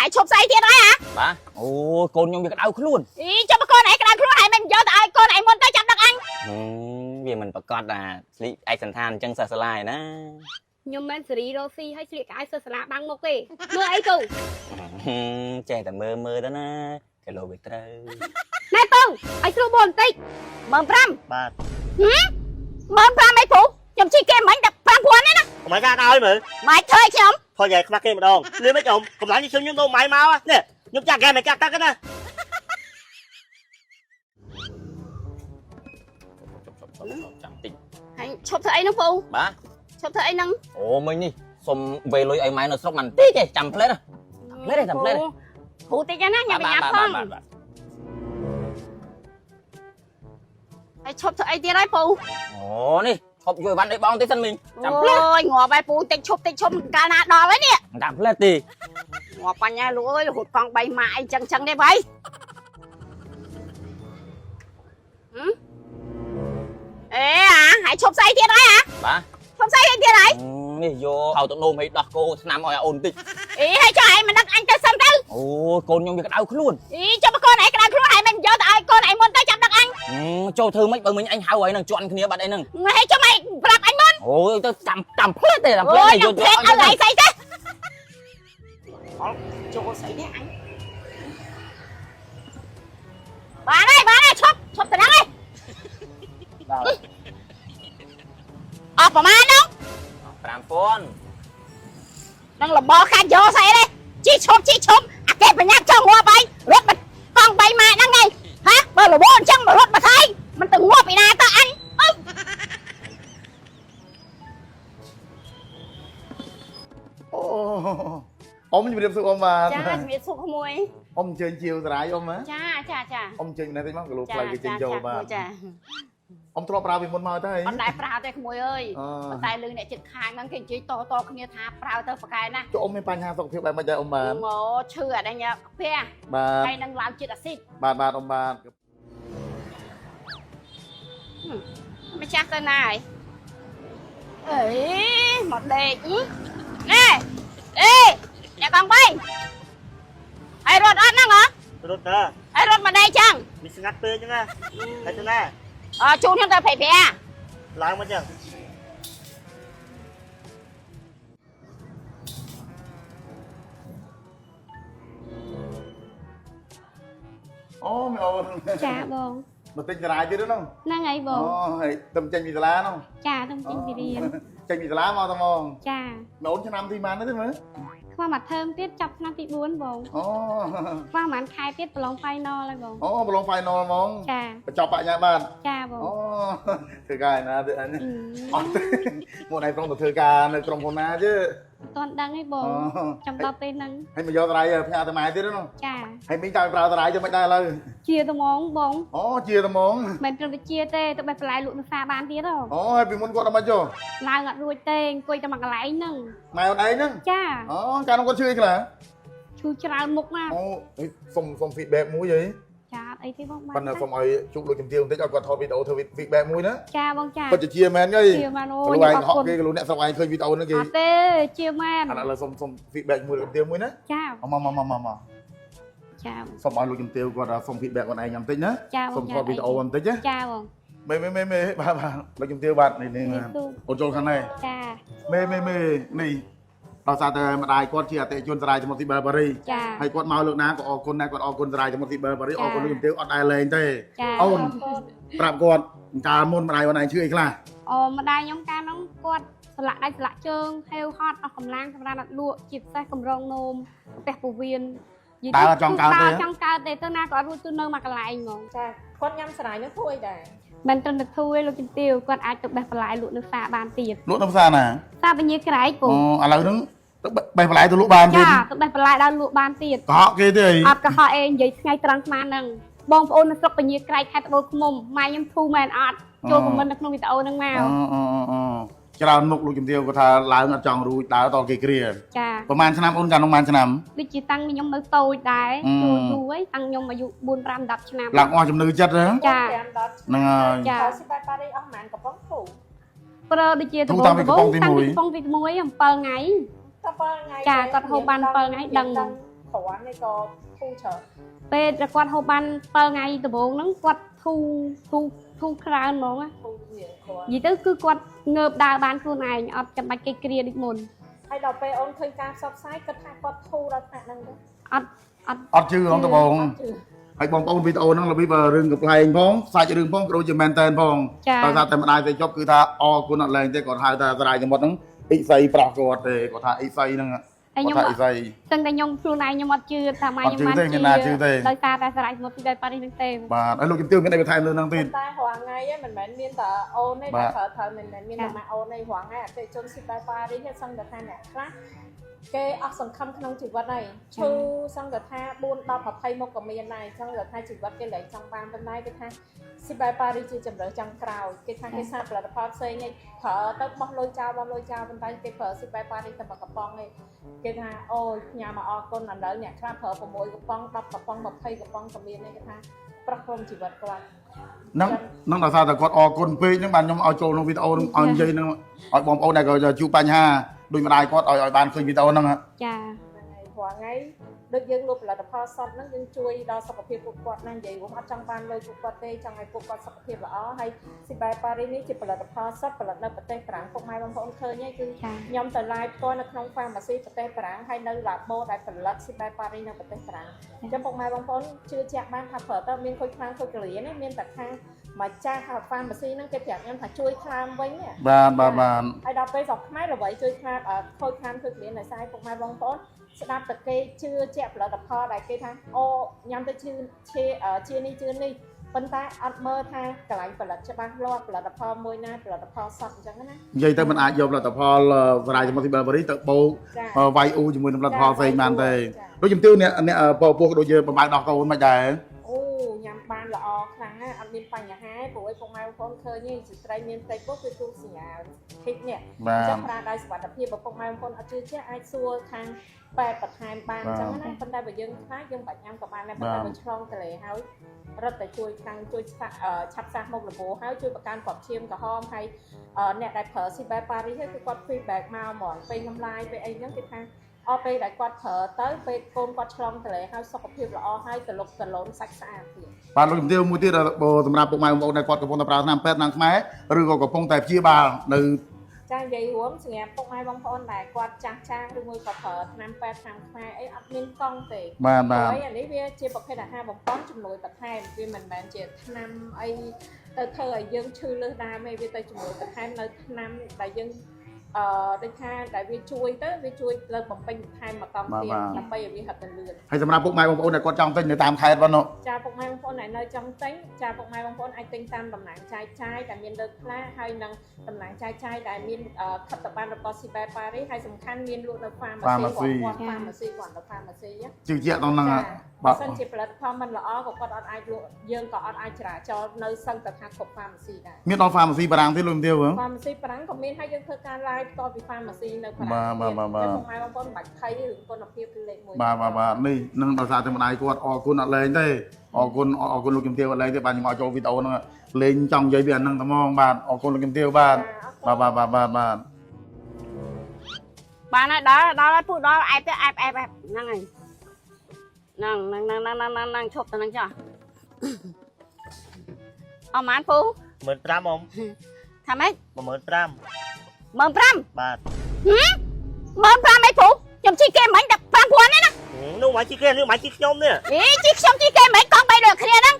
ហើយឈប់ស្អីទៀតហើយអា បាទអូកូនខ្ញុំវាក្តៅខ្លួន អីចុះបើកូនឯងក្តៅខ្លួនហើយមិនយកទៅឲ្យកូនឯងមុនទៅចាំដឹកអញ វាមិនប្រកាសថាស្លៀកឯកសន្តានអញ្ចឹងសិស្សសាលាឯណា ខ្ញុំមិនសេរីរស់ស៊ីហើយស្លៀកកៅអៅសិស្សសាលាបាំងមុខទេមើលអីពូ ចេះតែមើលមើលទៅណាគីឡូវាត្រូវ ណែពូឲ្យស្រួលបួនបន្តិច 15000 បាទ 15000អីពូខ្ញុំជីគេមិញតែ5000ទេណា កុំឲ្យកាឲ្យមើល មកធ្វើឲ្យខ្ញុំ ផយយ៉ៃខ្មាស់គេម្ដងលឿនមិនអ៊ំកម្លាំងខ្ញុំខ្ញុំដូរម៉ៃមកនេះខ្ញុំចាក់ហ្គេមឲ្យកាក់ទឹកណា ចាំតិច ហើយឈប់ធ្វើអីហ្នឹងពូ បាទ ឈប់ធ្វើអីហ្នឹង អូមិញនេះសុំវេលុយឲ្យម៉ែនៅស្រុកមិនតិចទេចាំផ្លេតផ្លេតទេចាំផ្លេត គ្រូតិចណាញ៉ាំបញ្ញាផង បាទ ហើយឈប់ធ្វើអីទៀតហើយពូ អូនេះឈប់យកអីវ៉ាន់ឲ្យបងតិចសិនមីងចាំផ្លេត អូយងាប់ហើយពូតិចឈប់តិចឈប់កាលណាដល់ហើយនេះ ចាំផ្លេតទី ងាប់បញ្ញាលោកអើយរហូតកង់3ម៉ាកអីចឹងចឹងទេបៃអេអាហើយឈប់ស្អីទៀតហើយអា បាទ ឈប់ស្អីទៀតហើយ នេះយកហៅទឹកនោមឲ្យដោះគោឆ្នាំឲ្យអូនតិច អីហើយចុះឯងមិនដឹកអញទៅសិនទៅ អូកូនខ្ញុំវាក្តៅខ្លួន អីចុះបើកូនឯងក្តៅខ្លួនហើយមិនយកទៅឲ្យកូនឯងមុនទៅចាំដឹកអញ ចូលធ្វើម៉េចបើមិញអញហៅឲ្យនឹងជន់គ្នាបាត់អីហ្នឹង ហើយចុះមិនប្រាប់អញមុន អូយទៅចាំចាំផ្លេតទេចាំផ្លេ អូ ត យនឹងផ្លេតឲ្យឯងស្អីទៅចូលស្អីនេះអញបានហើយបានហើយឈប់ឈប់ទៅហ្នឹងហើយអស់ប្រហែលហ្នឹង 5000 នឹងលបខាច់យកស្អីទេជីឈប់ជីឈប់អាកេបញ្ញាប់ចង់ងាប់ហើយរត់មកកង់3ម៉ែត្រហ្នឹងឯងហ៎បើលបអញ្ចឹងមករត់មកថៃមិនទៅងាប់ពីណាទៅអញអើ អូអ៊ំជម្រាបសួរអ៊ំបាទ ចាជំរាបសួរក្មួយ អ៊ំអញ្ជើញជាវសារាយអ៊ំហ៎ ចាចាចា អ៊ំអញ្ជើញម្នាក់តិចមកគីឡូផ្លូវគេចេញចូលបាទ ចា អ៊ំធ្លាប់ប្រើពីមុនមកទៅហី អត់ដែរប្រើទេក្មួយអើយ អ ប៉ុន្តែលឺអ្នកចិត្តខាងហ្នឹងគេនិយាយតតគ្នាថាប្រើទៅប្រកែណា ចុះអ៊ំមានបញ្ហាសុខភាពបែបម៉េចដែរអ៊ំបាទ អូឈឺអានេះញ៉ាកាពះ បាទ ហើយនឹងឡើងជាតិអាស៊ីត បាទបាទអ៊ំបាទ ម្ចាស់ទៅណាហើយអេមកដេកណែអេអ្នកកង់បីហើយរត់អត់ហ្នឹងហ៎ រត់តា ហើយរត់មកដេកចឹង មានស្ងាត់ពេកចឹងណាហើយទៅណា អជូនខ្ញុំទៅព្រៃប្រា ឡើងមកចឹង អូមីអូន ចាបង មកទិញសារាយទៀតហ្នឹង ហ្នឹងហើយប អូ ង ហើយទៅចេញពីសាលាហ្នឹង ចាទៅចេញពីរៀន ចេញពីសាលាមកតែហ្មង ចា មីអូនឆ្នាំទីប៉ុន្មានទេមើល ខ្វះមួយថើមទៀតចាប់ឆ្នាំទី4បង អូ ខ្វះប្រហែលខែទៀតប្រឡង final ហើយបង អូប្រឡង final ហ្មង ចា បញ្ចប់បញ្ញាបត្រ ចាបង អូធ្វើការឯណាទេអញ អឺ អត់ទេមកឯងក្រុមទៅធ្វើការនៅក្រុមហ៊ុនណាទេ អត់ទាន់ដឹងទេបងចាំដល់ពេលហ្នឹង ហើយមកយកសារាយផ្ញើទៅម៉ែទៀតហ្នឹង ចា ហើយមីងតើប្រើសារាយទៅមិនដែរឥឡូវ ជាត្មងបង អូជាត្មង មិនត្រឹមតែជាទេទៅបេះបន្លែលក់នៅផ្សារបានទៀតហ៎ អូហើយពីមុនគាត់អត់មកចុះ ឡើងអត់រួចទេអង្គុយតែមួយកន្លែងហ្នឹង ម៉ែអូនឯងហ្នឹង ចា អូកាលនោះគាត់ឈឺអីខ្លះ ឈឺច្រើនមុខណាស់ អូហេសុំសុំ feedback មួយហី ចាអត់អីទេបង ប៉ុន្តែសុំឲ្យជួបលោកជំទាវបន្តិចឲ្យគាត់ថតវីដេអូធ្វើ feedback មួយណា ចាបងចា ពិតជាជាមែនហី ជាមែនអូ លោកឯង យអរគុណ ហក់គេលោកអ្នកស្រុកឯងឃើញវីដេអូហ្នឹងគេ អត់ទេជាមែន ឥឡូវសុំសុំ feedback មួយលោកជំទាវមួយណា ចា មកមកមកមកមក ចា សុំឲ្យលោកជំទាវគាត់សុំ feedback ខ្លួនឯងញ៉ាំតិចណា ចាបង សុំថតវីដេអូបន្តិចណា ចាបង មេមេមេមេបាទបាទលោកជំទាវបាទនេះនេះ នេះទូ អូនចូលខាងនេះ ចា មេមេមេនេះដោយសារតែម្ដាយគាត់ជាអតិថិជនសារាយសមុទ្រស៊ីប៊ែលបារី ចា ហើយគាត់មកលើកណាក៏អរគុណដែរគាត់អរគុណសារាយសមុទ្រស៊ីប៊ែលបារីអរគុណលោកជំទាវអត់ដែលលែងទេ ចា អូនប្រាប់គាត់កាលមុនម្ដាយអូនឯងឈឺអីខ្លះ អូម្ដាយខ្ញុំកាលហ្នឹងគាត់ស្លាក់ដៃស្លាក់ជើងហេវហត់អស់កម្លាំងសម្រាប់អត់លក់ជាពិសេសកម្រងនោមកាពះពោះវៀន ដើរអត់ចង់កើតទេ ដើរចង់កើតទេទៅណាក៏អត់រួចទៅនៅមួយកន្លែងហ្មង ចាគាត់ញ៉ាំសារាយនឹងធូរអីដែរ មិនត្រឹមតែធូរទេលោកជំទាវគាត់អាចទៅបេះបន្លែលក់នៅផ្សារបានទៀត លក់នៅផ្សារណា ផ្សារបញ្ញាក្រែកពូ អូឥឡូវហ្នឹងទៅបេះបន្លែទៅលក់បានទៀត ចាទៅបេះបន្លែដល់លក់បានទៀត កុហកគេទេអី អត់កុហកអេនិយាយថ្ងៃត្រង់ស្មានហ្នឹងបងប្អូននៅស្រុកពញាក្រែកខេត្តត្បូងឃ្មុំម៉ែខ្ញុំធូរមែនអត់ចូលខមមិននៅក្នុងវីដេអូហ្នឹងមក អូអូអូច្រើនមុខលោកជំទាវគាត់ថាឡើងអត់ចង់រួចដើរតគេគ្រា ចា ប្រហែលឆ្នាំអូនកាលនោះប្រហែលឆ្នាំ ដូចជាតាំងខ្ញុំនៅតូចដែរ អឺ យូរយូរហើយតាំងខ្ញុំអាយុ4 5 10ឆ្នាំ ឡើងអស់ជំនឿចិត្តហ៎ ចា 5ដល់ ហ្នឹងហើយ ចា ខោស៊ីបែបប៉ារីអស់ប្រហែលកំប៉ុងធូរ ប្រើដូចជា ធូរតាំងពីកំប៉ុងទី តាំង មួយ ពីកំប៉ុងទី1 7ថ្ងៃ តែ7ថ្ងៃ ចាគាត់ហូបបាន7ថ្ងៃដឹងហ្មង គ្រាន់ទេក៏ធូរច្រើន ពេលដែលគាត់ហូបបាន7ថ្ងៃដំបូងហ្នឹងគាត់ធូរធូរធូរច្រើនហ្មងណា ធូររៀងគ្រាន់ និយាយទៅគឺគាត់ងើបដើរបានខ្លួនឯងអត់ចាំបាច់គេគ្រាដូចមុន ហើយដល់ពេលអូនឃើញការផ្សព្វផ្សាយគិតថាគាត់ធូរដល់ថ្នាក់ហ្នឹងទៅ អត់អត់ អត់ជឿហងដបង អត់ជឿ ហើយបងប្អូនវីដេអូហ្នឹងរបៀបរឿងកំ pl ែងផងសាច់រឿងផងក៏ដូចជាមែនតែនផង ចា ដោយសារតែម្ដាយស្រីជប់គឺថាអរគុណអត់លែងទេគាត់ហៅថាសរាយសមុទ្រហ្នឹងអ៊ីសីប្រុសគាត់ទេគាត់ថាអ៊ីសីហ្នឹង ហើយខ្ញុំ គាត់ថាអ៊ីសី សឹងតែខ្ញុំខ្លួនឯងខ្ញុំអត់ជឿថាម៉ែ អត់ ខ្ញុំបាន ជឿទេមានណាជឿទេ ដោយសារតែសរាយសមុទ្រពីបែបប៉ារីសហ្នឹងទេ បាទហើយលោកជំទាវមានអីបន្ថែមលើហ្នឹងទៀត តែរាល់ថ្ងៃឯងមិនមែនមានតែអូនទេ បាទ តែត្រូវត្រូវមិនមែនមានតែម៉ាក់អូនទេរាល់ថ្ងៃអតិថិជនស៊ីបែបប៉ារីសសឹងតែថាអ្នកខ្លះគេអស់សង្ឃឹមក្នុងជីវិតហើយឈឺសឹងតែថា4 10 20មកក៏មានដែរសឹងតែថាជីវិតគេលែងចង់បានប៉ុន្តែគេថាស៊ីបែបប៉ារីសជាជម្រើសចុងក្រោយគេថាគេសាកផលិតផលផ្សេងឯងប្រើទៅបោះលុយចោលបោះលុយចោលប៉ុន្តែគេប្រើស៊ីបែបប៉ារីសតែមួយកំប៉ុងឯងគេថាអូយផ្ញើមកអរគុណឥឡូវអ្នកខ្លះប្រើ6កំប៉ុង10កំប៉ុង20កំប៉ុងក៏មានដែរគេថាប្រោះព្រំជីវិតគាត់ ហ្នឹងហ្នឹងដោយសារតែគាត់អរគុណពេកហ្នឹងបានខ្ញុំឲ្យចូលក្នុងវីដេអូហ្នឹងឲ្យនិយាយហ្នឹងឲ្យបងប្អូនដែលក៏ជួបបញ្ហាដូចម្ដាយគាត់ឲ្យឲ្យបានឃើញវីដេអូហ្នឹងហ៎ ចា ហ្នឹងហើយរាល់ថ្ងៃដូចយើងលក់ផលិតផលសុទ្ធហ្នឹងយើងជួយដល់សុខភាពពួកគាត់ណាស់និយាយរួមអត់ចង់បានលុយពួកគាត់ទេចង់ឲ្យពួកគាត់សុខភាពល្អហើយស៊ីបែប៉ារីសនេះជាផលិតផលសុទ្ធផលិតនៅប្រទេសបារាំងពុកម៉ែបងប្អូនឃើញហើយគឺ ចា ខ្ញុំទៅ live ផ្ទាល់នៅក្នុង pharmacy ប្រទេសបារាំងហើយនៅ labo ដែលផលិតស៊ីបែប៉ារីសនៅប្រទេសបារាំងអញ្ចឹងពុកម៉ែបងប្អូនជឿជាក់បានថាប្រើទៅមានខូចខ្លាំងខូចកលានេះមានតែខាងម្ចាស់ pharmacy ហ្នឹងគេប្រាប់ខ្ញុំថាជួយខ្លាមវិញណា បាទបាទបាទ ហើយដល់ពេលស្រុកខ្មែរល្បីជួយខ្លាអឺខូចខានខូចគ្មានដោយសារពុកម៉ែបងប្អូនស្ដាប់តែគេជឿជាក់ផលិតផលដែលគេថាអូញ៉ាំទៅជឿឈេអឺជានេះជឿនេះប៉ុន្តែអត់មើលថាកន្លែងផលិតច្បាស់លាស់ផលិតផលមួយណាផលិតផលសតអញ្ចឹងណា និយាយទៅมันអាចយកផលិតផលសរាយសមុទ្រទីបារីទៅបូក ចា វាយអ៊ូជាមួយនឹងផលិតផលផ្សេងបានទេ ចា ដូចជំទាវអ្នកអ្នកពពោះក៏ដូចជាបំបីដោះកូនមិនដែរ អូញ៉ាំបានល្អខ្លាំងណាស់អត់មានបញ្ហាទេព្រោះឯពុកម៉ែបងប្អូនឃើញឯងស្ត្រីមានផ្ទៃពោះគឺទូសញ្ញាធីកនេះ បាទ ចាំប្រើដោយសុវត្ថិភាពបើពុកម៉ែបងប្អូនអត់ជឿជាក់អាចសួរខាងពេទ្យបន្ថែមបានអញ្ចឹងណាប៉ុន្តែបើយើងខ្លាចយើងបាច់ញ៉ាំក៏បានដែរប៉ុន្តែបើឆ្លងទលេហើយរត់តែជួយខ្លាំងជួយឆាក់ឆាប់សាសមុខលបោហើយជួយបង្កើនគ្រាប់ឈាមក្រហមហើយអ្នកដែលប្រើស៊ីបែប៉ារីសគឺគាត់ feedback មកហ្មងពេលខ្ញុំ live ពេលអីហ្នឹងគេថាអស់ពេលដែលគាត់ប្រើទៅពេលកូនគាត់ឆ្លងទលេហើយសុខភាពល្អហើយតលុកតលូនសាច់ស្អាតទៀត បាទលោកជំទាវមួយទៀតបើសម្រាប់ពុកម៉ែបងប្អូនដែលគាត់កំពុងតែប្រើថ្នាំពេទ្យថ្នាំខ្មែរឬក៏កំពុងតែព្យាបាលនៅ ចានិយាយរួមសម្រាប់ពុកម៉ែបងប្អូនដែលគាត់ចាស់ចាស់ឬមួយក៏ប្រើថ្នាំពេទ្យថ្នាំខ្មែរអីអត់មានកង់ទេ បាទបាទ ព្រោះអីអានេះវាជាប្រភេទអាហារបំពន់ជំនួយបន្ថែមវាមិនមែនជាថ្នាំអីទៅធ្វើឲ្យយើងឈឺលើសដើមទេវាទៅជំនួយបន្ថែមនៅថ្នាំដែលយើងអឺដូចថាដែលវាជួយទៅវាជួយលើបំពេញបន្ថែមមកកង់ទៀតដើម្បីឲ្យវាហត់ទៅលឿន ហើយសម្រាប់ពុកម៉ែបងប្អូនដែលគាត់ចង់ទិញនៅតាមខេត្តប៉ុណ្ណោះ ចាពុកម៉ែបងប្អូនដែលនៅចង់ទិញចាពុកម៉ែបងប្អូនអាចទិញតាមតំណាងចាយចាយដែលមានលើកខ្លះហើយនិងតំណាងចាយចាយដែលមានខិត្តប័ណ្ណរបស់ស៊ីបែប៉ារីសហើយសំខាន់មានលក់នៅ pharmacy គាត់ pharmacy គាត់នៅ pharmacy ជឿជាក់ដល់ហ្នឹង ចា បាទ បើសិនជាផលិតផលមិនល្អក៏គាត់អត់អាចលក់យើងក៏អត់អាចចរាចរណ៍នៅសឹងតែថាគ្រប់ pharmacy ដែរ មានដល់ pharmacy បារាំងទេលោកជំទាវហ៎ pharmacy ប្រាំងក៏មានហើយយើងធ្វើការ live ផ្ទាល់ពី pharmacy នៅប្រាំង បាទបាទបាទ ពុកម៉ែបងប្អូនមិនបាច់ភ័យរឿងគុណភាពគឺលេខ1 បាទបាទបាទនេះនឹងដោយសារតែម្ដាយគាត់អរគុណអត់លែងទេអរគុណអរគុណលោកជំទាវអត់លែងទេបាទខ្ញុំឲ្យចូលវីដេអូហ្នឹងលេងចង់និយាយពីអាហ្នឹងតែហ្មងបាទអរគុណលោកជំទាវបាទបាទបាទបាទបាទបាទ បានហើយដល់ដល់ហើយពូដល់អែបទៅអែបអែបអែបហ្នឹងហើយហ្នឹងហ្នឹងហ្នឹងហ្នឹងហ្នឹងហ្នឹងឈប់ទៅហ្នឹងចុះអស់ម៉ានពូ 15000អ៊ំ ថាម៉េច 15000 15000 បាទ 15000អីពូខ្ញុំជីគេមិញតែ5000ទេណា នោះមិនជីគេនេះមិនជីខ្ញុំនេះ អីជីខ្ញុំជីគេមិញកង់បីដូចគ្នាហ្នឹង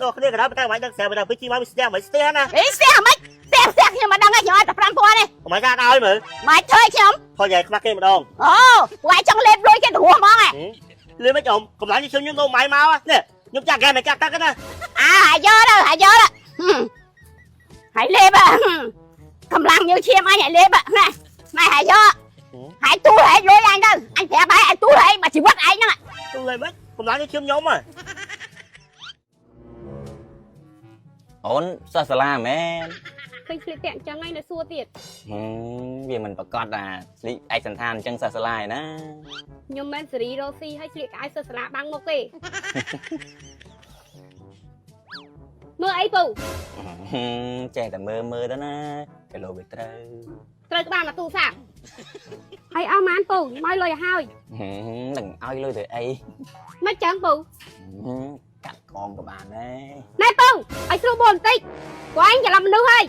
នោះគ្នាក៏ដោយតែមិនដឹងស្រាប់តែពីជីមកវាស្ទះមិនស្ទះណា អីស្ទះហ្មិចស្ទះស្ទះខ្ញុំមិនដឹងទេខ្ញុំឲ្យតែ5000ទេ មិនកាឲ្យមើល មិនធ្វើឲ្យខ្ញុំ ខយាយខ្មាស់គេម្ដង អូពួកឯងចង់លេបលុយគេទៅរស់ហ្មងហ៎ លឿនមិនអ៊ំកម្លាំងខ្ញុំខ្ញុំដូរម៉ៃមកនេះខ្ញុំចាក់ហ្គេមចាក់ទឹកណា អាហើយយកទៅហើយយកទៅហើយលេបកម្លាំងញើឈាមអញឲ្យលេបណាណែហើយយកហើយទូលហើយលុយអញទៅអញប្រាប់ហើយឲ្យទូលហើយមកជីវិតឯងហ្នឹង ទូលេមិនកម្លាំងខ្ញុំខ្ញុំហ៎ អូនសិស្សសាលាមែន ឃើញស្លៀកពាក់អញ្ចឹងហើយនៅសួរទៀត ហឹមវាមិនប្រកាសថាស្លៀកឯកសណ្ឋានអញ្ចឹងសិស្សសាលាឯណា ខ្ញុំមិនសេរីរ៉ូស៊ីហើយស្លៀកកៅអៅសិស្សសាលាបាំងមុខទេមើលអីពូ ហឹមចេះតែមើលមើលទៅណាគីឡូវាត្រូវ ត្រូវក្បាលមកទូរស័ព្ទ ហើយអស់ម៉ានពូមកលុយឲ្យហើយ នឹងឲ្យលុយទៅអី មិនចឹងពូ កាត់កងក៏បានដែរ ណែពូឲ្យស្រួលបួនបន្តិចព្រោះឯងច្រឡំមនុស្សហើយ